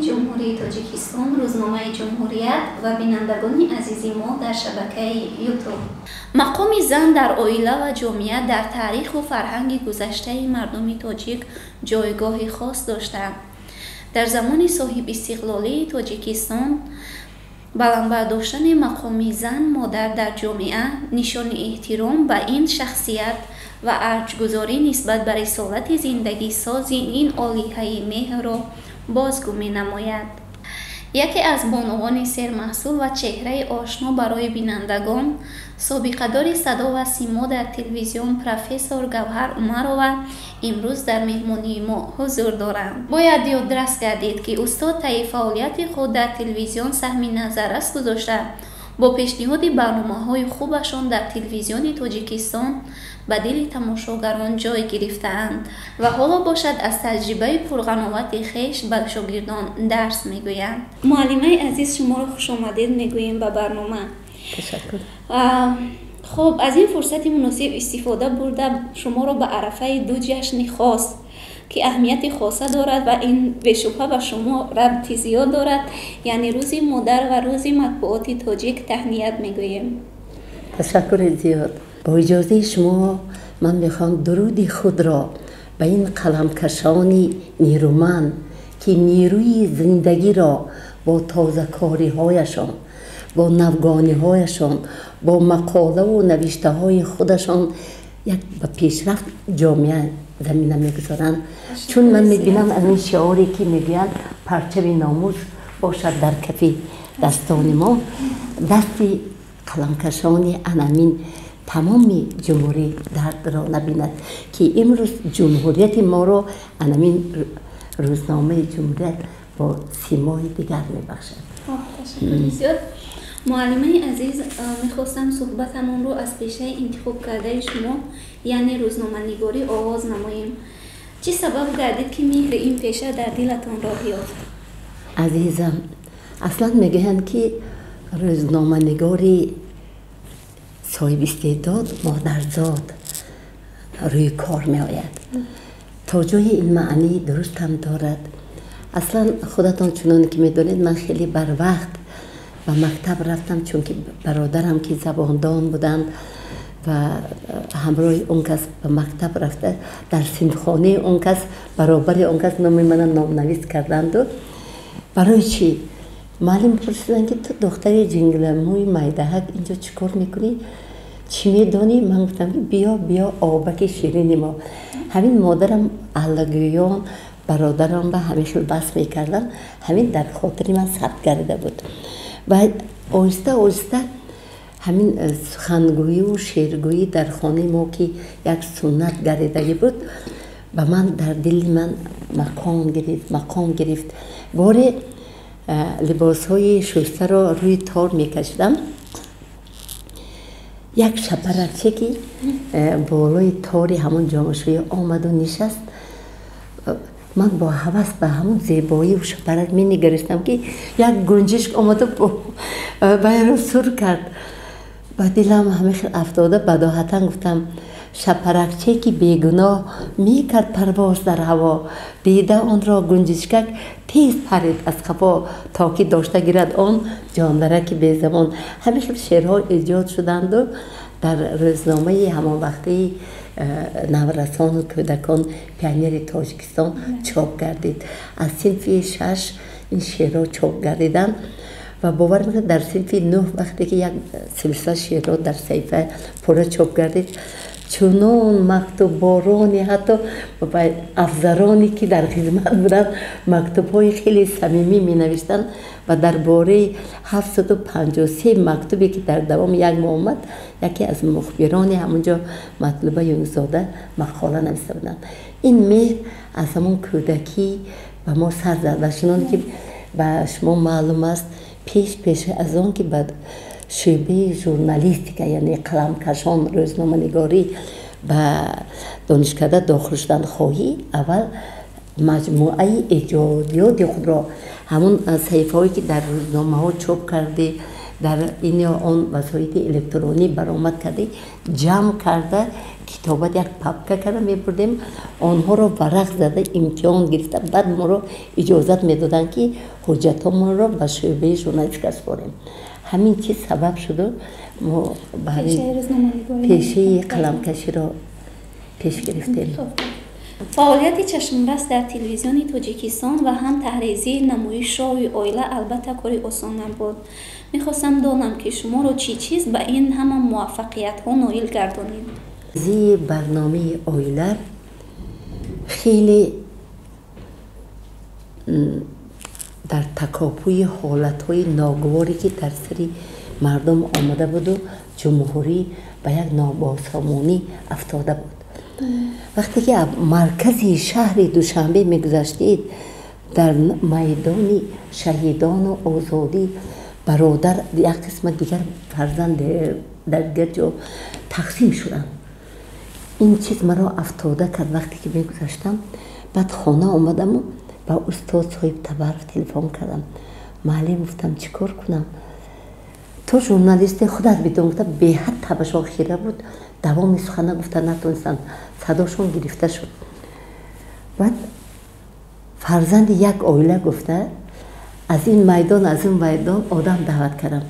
Ҷумҳурии Тоҷикистон, рӯзномаи Ҷумҳурият ва бинандагони азизи мо дар шабакаи Ютуб. Мақоми зан дар оила ва ҷомеа дар таъриху фарҳанги гузаштаи мардуми тоҷик ҷойгоҳи хос доштанд. Дар замони соҳибистиқлолии Тоҷикистон баланд бардоштани мақоми зан модар дар ҷомеа нишони эҳтиром ба ин шахсият ва арҷгузорӣ нисбат ба рисолати зиндагисози ин олиҳаи меҳрро бозгӯ менамояд. Яке аз бонувони сермаҳсул ва чеҳраи ошно барои бинандагон, собиқадори садо ва симо дар телевизион профессор Гавҳар Умарова имрӯз дар меҳмонии мо ҳузур доранд. Бояд ёдрас гардид, ки устод таи фаъолияти худ дар телевизион саҳми назаррас гузошта, бо пешниҳоди барномаҳои хубашон дар телевизиони Тоҷикистон ба дили тамошогарон ҷой гирифтаанд ва ҳоло бошад аз таҷрибаи пурғановати хеш ба шогирдон дарс мегӯянд. Муаллимаи азиз, шуморо хушомадед мегӯем ба барнома. Ташаккур. Хуб, аз ин фурсати муносиб истифода бурда шуморо ба арафаи ду ҷашни хос, ки аҳамияти хоса дорад ва ин бешубҳа ба шумо рабти зиёд дорад, яъне Рӯзи модар ва Рӯзи матбуоти тоҷик таҳният мегӯем. Ташаккури зиёд. Бо иҷозаи шумо ман мехоҳам дуруди худро ба ин қаламкашони нерӯманд, ки нерӯи зиндагиро бо тозакориҳояшон, бо навгониҳояшон, бо мақолаву навиштаҳои худашон як ба пешрафт ҷомеа замина мегузоранд. Чун ман мебинам аз ин шиоре, ки мегӯянд парчами номус бошад дар кафи дастони мо, дасти қаламкашони анамин тамоми ҷумҳурӣ дардро набинад, ки имрӯз ҷумҳурияти моро анамин рӯзномаи Ҷумҳурият бо симои дигар мебахшад. Ташаккури зиёд. Муаллимаи азиз, мехостам суҳбатамонро аз пешаи интихобкардаи шумо, яъне рӯзноманигорӣ, оғоз намоем. Чӣ сабаб гардид, ки меҳри ин пеша дар дилатон роҳ ёфт? Азизам, аслан мегӯянд, ки рӯзноманигори соҳибистеъдод модарзод рӯи кор меояд. То ҷои ин маънии дурустам дорад. Аслан худатон чуноне ки медонед, ман хеле барвақт ба мактаб рафтам, чунки бародарам, ки забондон буданд, ва ҳамроҳи он кас ба мактаб рафта, дар синфхонаи он кас баробари он кас номи мана номнавис карданду. Барои чӣ? Муаллим пурсиданд, ки ту духтари ҷингиламӯи майдаҳак инҷо чӣ кор мекунӣ, чӣ медонӣ? Ман гуфтам, ки биё, биё, обаки ширини мо. Ҳамин модарам аллагӯён бародарам ба ҳамин хел бас мекарданд, ҳамин дар хотири ман сабт гардида буд. Ва оҳиста оҳиста ҳамин сухангӯию шеъргӯӣ дар хонаи мо, ки як суннат гардидагӣ буд, ба ман дар дили ман мақом гирифт, мақом гирифт. Боре либосҳои шустаро рӯи тор мекашидам, як шапаракче, ки болои тори ҳамон ҷомашӯӣ омаду нишаст. Ман бо ҳавас ба ҳамон зебоию шапарак менигаристам, ки як гунҷишк омаду вайро сур кард. Ба дилам ҳамин хел афтода, бадоҳатан гуфтам: шапаракче, ки бегуноҳ мекард парвоз дар ҳаво, дида онро гунҷишкак тез парид аз қафо, то ки дошта гирад он ҷондараки безамон. Ҳамин хел шеърҳо эҷод шуданду дар рӯзномаи ҳамонвақтии наврасону кӯдакон «Пионери Тоҷикистон» чоп гардид. Аз синфи 6 ин шеърҳо чоп гардиданд ва бовар мекунед, дар синфи 9, вақте ки як силсила шеърҳо дар саҳифа пурра чоп гардид, чунон мактубборони, ҳатто ба афзароне, ки дар хизмат буданд, мактубҳои хеле самимӣ менавиштанд ва дар бораи 753 мактубе, ки дар давоми як моҳ омад, яке аз мухбирони ҳамонҷо Матлуба Юнусзода мақола нависта буданд. Ин меҳр аз ҳамон кӯдакӣ ба мо сар зад ва чуноне ки ба шумо маълум аст, пеш пеш аз он ки ба шӯъбаи журналистика, яъне қаламкашон, рӯзноманигорӣ ба донишкада дохил шудан хоҳӣ, аввал маҷмӯаи эҷодиёти худро, ҳамон саҳифаҳое, ки дар рӯзномаҳо чоп кардӣ, дар ин ё он васоити электронӣ баромад кардӣ, ҷамъ карда, китобат як папка карда мебурдем, онҳоро варақ зада, имтиҳон гирифта, баъд моро иҷозат медоданд, ки ҳуҷҷатҳомонро ба шӯъбаи журналистика супорем. Ҳамин чиз сабаб шуду мо ба пешаи қаламкаширо пеш гирифтем. Фаъолияти чашмрас дар телевизиони Тоҷикистон ва ҳам таҳризии намоиши шоуи оила албатта кори осон набуд. Мехостам донам, ки шуморо чӣ чиз ба ин ҳама муваффақиятҳо ноил гардонид? Зии барномаи оила хеле дар такопӯи ҳолатҳои ногуворе, ки дар сари мардум омада буду ҷумҳурӣ ба як нобосомонӣ афтода буд. Вақте ки маркази шаҳри Душанбе мегузаштед, дар майдони шаҳидону озодӣ бародар як қисмат, дигар фарзанд дар дигар ҷо тақсим шуданд. Ин чиз маро афтода кард. Вақте ки мегузаштам, баъд хона омадаму ба устод Соҳиб Табаров телефон кардам. Муаллим, гуфтам, чӣ кор кунам? То журналисте худат бидон, гуфта. Беҳад табашон хира буд, давоми сухана гуфта натонистанд, садошон гирифта шуд. Баъд фарзанди як оила гуфта, аз ин майдон, аз ин майдон одам даъват кардам.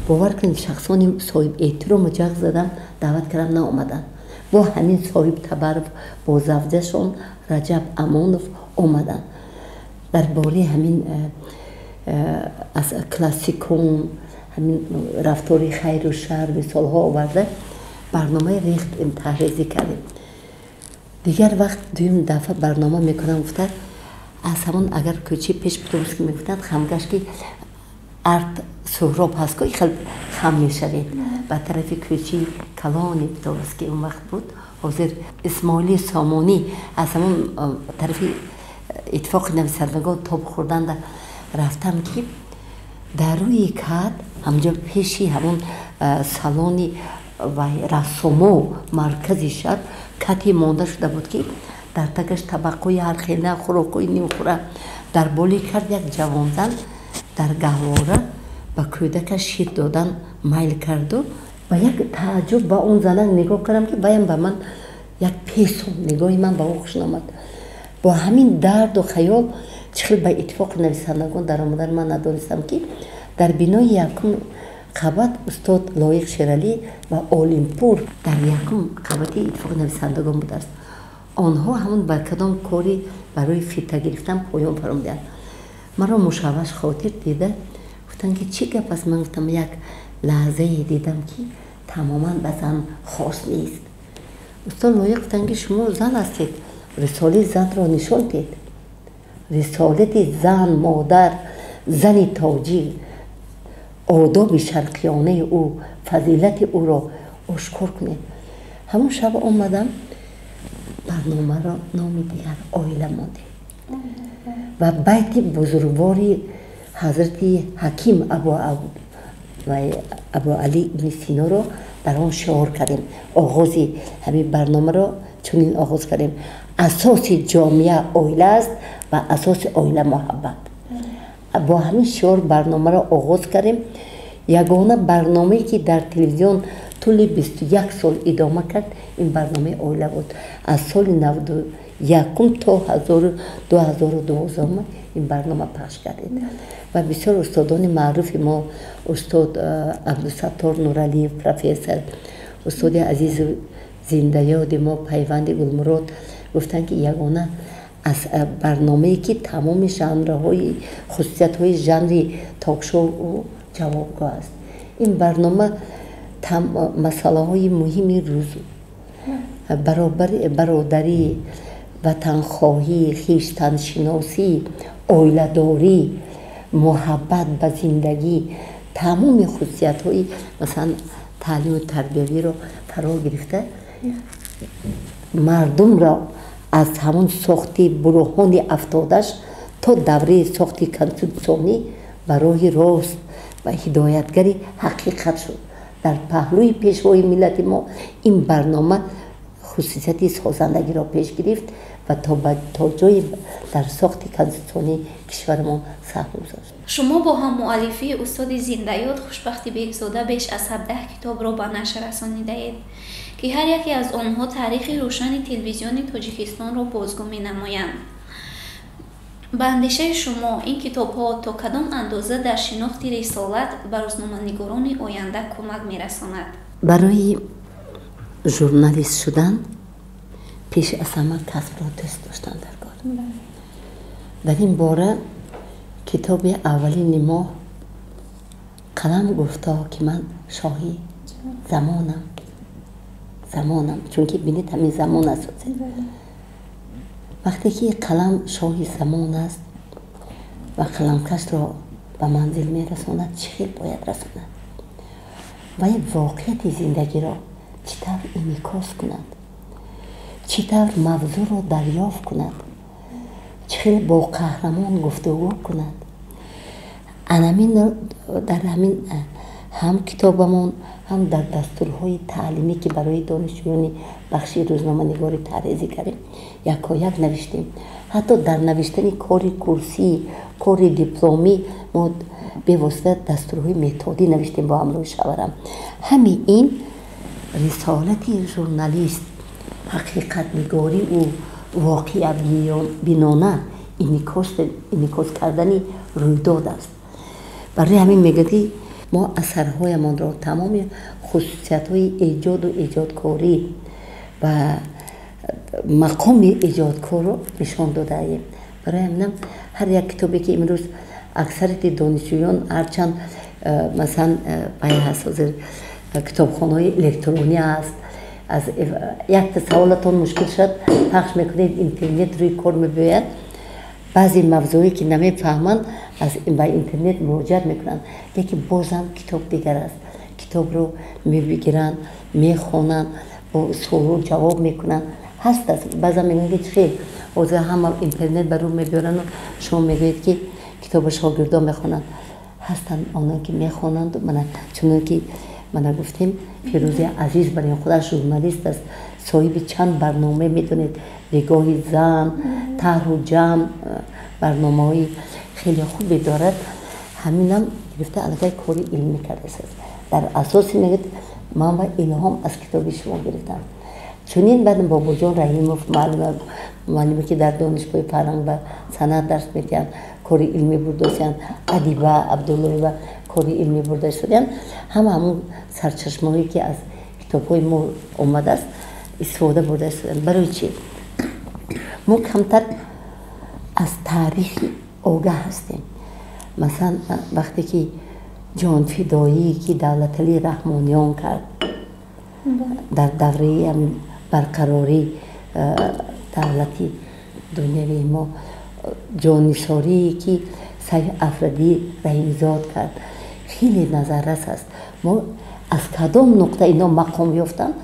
Бовар кунед, шахсони соҳиб эҳтирому ҷағ задам, даъват кардам, наомаданд. Бо ҳамин Соҳиб Табаров бо завҷашон Раҷаб Амонов омаданд. Дар бораи ҳамин аз классикон, ҳамин рафтори хайру шар мисолҳо оварда, барномаи рехт таҳризӣ кардем. Дигар вақт дуюм дафъа барнома мекунам гуфта, аз ҳамон агар кӯчаи пеш Петровский мегуфтанд, хамгашт ки арт Суҳроб ҳаст ко, хел хам мешавед ба тарафи кӯчаи калони Петровский, он вақт буд, ҳозир Исмоили Сомонӣ, аз ҳамон тарафи Иттифоқи нависандагон тоб хӯрданда рафтам, ки дар рӯи кад ҳамҷо пеши ҳамон салони рассомо маркази шаҳр кати монда шуда буд, ки дар тагаш табақҳои ҳархела, хӯрокҳои нимхӯра. Дар болои кард як ҷавонзан дар гаҳвора ба кӯдакаш шир додан майл карду. Ба як тааҷҷуб ба он занак нигоҳ кардам, ки ваям ба ман як песон, нигоҳи ман ба ӯ хуш наомад. Бо ҳамин дарду хаёл чӣ хел ба Иттифоқи нависандагон даромадан ман надонистам, ки дар бинои якум қабат устод Лоиқ Шералӣ ва Олимпур дар якум қабати Иттифоқи нависандагон будааст. Онҳо ҳамон ба кадом кори барои фита гирифтан поён фаромуданд. Маро мушавваш хотир дида гуфтанд, ки чӣ гап аст? Ман гуфтам, як лаҳзае дидам, ки тамоман ба зан хос нест. Устод Лоиқ гуфтанд, ки шумо зан ҳастед, рисолаи занро нишон диҳед, рисолати зан, модар, зани тоҷик, одоби шарқиёнаи ӯ, фазилати ӯро ошкор кунед. Ҳамон шаб омадам, барномаро номи дигар оила мондем ва байти бузургвори ҳазрати ҳаким Абу Али ибни Синоро дар он шиор кардем. Оғози ҳамин барномаро чунин оғоз кардем: асоси ҷомеа оила аст ва асоси оила муҳаббат. Бо ҳамин шиор барномаро оғоз кардем. Ягона барномае, ки дар телевизион тӯли 21 сол идома кард, ин барномаи оила буд. Аз соли 91-ум то 2012-ум ин барнома пахш кардед. Ва бисёр устодони маъруфи мо, устод Абдусаттор Нуралиев, профессор, устоди азизу зиндаёди мо Пайванди Гулмурод гуфтанд, ки ягона аз барномае, ки тамоми жанрҳои, хусусиятҳои жанри ток-шоу ҷавобгӯ аст. Ин барнома масъалаҳои муҳими рӯз, бародарӣ, ватанхоҳӣ, хештаншиносӣ, оиладорӣ, муҳаббат ба зиндагӣ, тамоми хусусиятҳои масалан таълиму тарбиявиро фаро гирифта, мардумро аз ҳамон сохти буруҳони афтодаш то давраи сохти конститутсионӣ ба роҳи рост ва ҳидоятгари ҳақиқат шуд. Дар паҳлӯи пешвои миллати мо ин барнома хусусияти созандагиро пеш гирифт ва то ҷое дар сохти конститутсионии кишварамон саҳм гузошт. Шумо бо ҳаммуаллифии устоди зиндаёд Хушбахти Бегзода беш аз 17 китобро ба нашр расонидаед, ки ҳар яке аз онҳо таърихи рӯшани телевизиони Тоҷикистонро бозгӯ менамоянд. Ба андешаи шумо ин китобҳо то кадом андоза дар шинохти рисолат ба рӯзноманигорони оянда кӯмак мерасонад? Барои журналист шудан пеш аз ҳама касбро дӯст доштан дар кор. Дар ин бора китоби аввалини мо «Қалам гуфто, ки ман шоҳи замонам», замонам, чунки бинед, ҳамин замон аст. Вақте ки қалам шоҳи замон аст ва қаламкашро ба манзил мерасонад, чӣ хел бояд расонад? Вай воқеияти зиндагиро чӣ тавр инъикос кунад, чӣ тавр мавзӯъро дарёфт кунад, чӣ хел бо қаҳрамон гуфтугӯ кунад? Анамин дар ҳамин ҳам китобамон, ҳам дар дастурҳои таълимӣ, ки барои донишҷӯёни бахши рӯзноманигорӣ таҳризӣ кардем, якояк навиштем. Ҳатто дар навиштани кори курсӣ, кори дипломӣ мо бевосита дастурҳои методӣ навиштем бо ҳамроҳи шавҳарам. Ҳамин ин рисолати журналист, ҳақиқатнигорӣ, ӯ воқеабинона инъикос кардани рӯйдод аст. Барои ҳамин мегӯяд, ки мо асарҳоямонро тамоми хусусиятҳои эҷоду эҷодкорӣ ва мақоми эҷодкорро нишон додаем. Барои ҳаминам ҳар як китобе, ки имрӯз аксарияти донишҷӯён, ҳарчанд масалан вай ҳаст, ҳозир китобхонаҳои электронӣ аст, аз якта саволатон мушкил шуд, пахш мекунед, интернет рӯи кор мебиёяд. Баъзе мавзӯе, ки намефаҳманд, аз ба интернет муроҷиат мекунанд, лекин бозам китоб дигар аст. Китобро мегиранд, мехонанд, бо суолу ҷавоб мекунанд. Ҳаст аст, баъзан мегӯянд, ки хел ҳозир ҳама интернет ба рӯ мебиёрану шумо мегӯед, ки китоби шогирдон мехонанд. Ҳастанд оное, ки мехонанд. Мана чунон ки мана гуфтем, Фирӯзи азиз бар ин худаш журналист аст, соҳиби чанд барнома, медонед, «Нигоҳи зан», «Таҳру ҷамъ», барномаҳои хеле хубе дорад. Ҳаминам гирифта, аллакай кори илмӣ кардааст. Дар асоси мегӯяд, ман ва илҳом аз китоби шумо гирифтам. Чунин баъд Бобоҷон Раҳимов, муаллиме, ки дар Донишгоҳи фарҳанг ва санъат дарс медиҳанд, кори илмӣ бурдасиянд, Адиба Абдуллоева кори илмӣ бурда шудаянд. Ҳама ҳамун сарчашмаҳое, ки аз китобҳои мо омадааст, истифода бурда шуданд. Барои чӣ? Мо камтар аз таърихи огаҳ ҳастем. Масалан, вақте ки ҷонфидоие, ки Давлаталӣ Раҳмониён кард дар давраи барқарории давлати дунявии мо, ҷоннисорие, ки Сайф Афрадӣ Раҳимзод кард, хеле назаррас аст. Мо аз кадом нуқта ино мақом ёфтанд,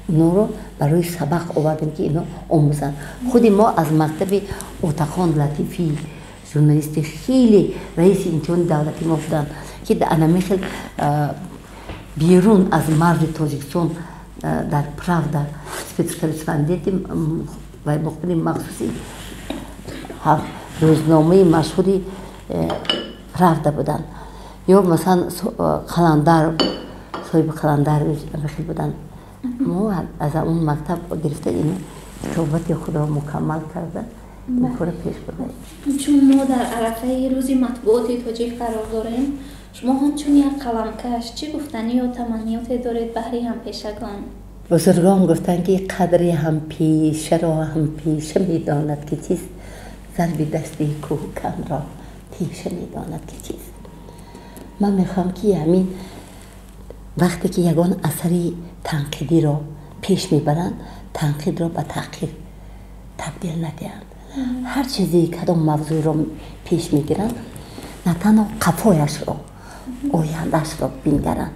инҳоро барои сабақ овардем, ки ино омӯзанд. Худи мо аз мактаби Отахон Латифӣ, журналисти хеле, раиси имтиҳони давлатӣ мо буданд, ки анами хел берун аз марзи Тоҷикистон дар «Правда» спецкорреспонденти ва мухбири махсуси рӯзномаи машҳури «Правда» буданд. Ё масалан Қаландар, соҳиби Қаландар хел буданд. Мо аз он мактаб гирифта, ин китобати худро мукаммал карда, ин кора пеш бурдаем. Чун мо дар арафаи Рӯзи матбуоти тоҷик қарор дорем, шумо ҳамчун як қаламкаш чӣ гуфтанӣ ё таманниёте доред баҳри ҳампешагон? Бузургон гуфтанд, ки қадри ҳампешаро ҳампеша медонад, ки чист, зарби дасти кӯҳканро теша медонад, ки чист. Ман мехоҳам, ки ҳамин вақте ки ягон асари танқидиро пеш мебаранд, танқидро ба таҳқир табдил надиҳанд. Ҳар чизе, кадом мавзӯъро пеш мегиранд, на танҳо қафояшро, ояндаашро бингаранд,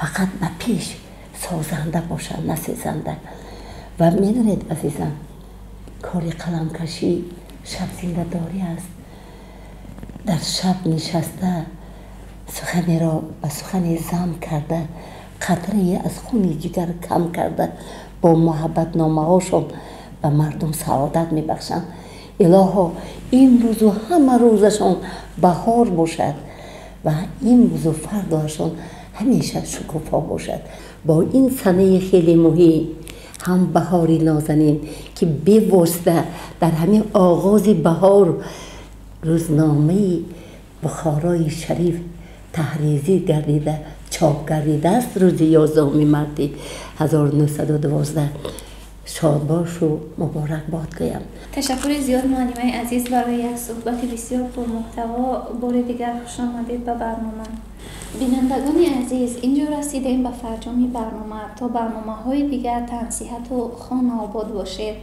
фақат ба пеш созанда бошанд, на сезанда. Ва медонед, азизам, кори қаламкашӣ шабзиндадорӣ аст. Дар шаб нишаста, суханеро ба сухане зам карда, қатрае аз хуни ҷигар кам карда, бо муҳаббатномаҳошон ба мардум саодат мебахшанд. Илоҳо, имрӯзу ҳама рӯзашон баҳор бошад ва имрӯзу фардоашон ҳамеша шукуфо бошад. Бо ин санаи хеле муҳим Ҳам баҳори нозанин, ки бевосита дар ҳамин оғози баҳор рӯзномаи Бухорои Шариф таҳризӣ гардида, чоп гардидааст, рӯзи 11 марти 1912, шодбошу муборакбод гӯям. Ташаккури зиёд, муаллимаи азиз, барои як суҳбати бисёр пурмуҳтаво. Бори дигар хушомадед ба барнома. Бинандагони азиз, инҷо расидем ба фарҷоми барнома. То барномаҳои дигар тансиҳату хонаобод бошед.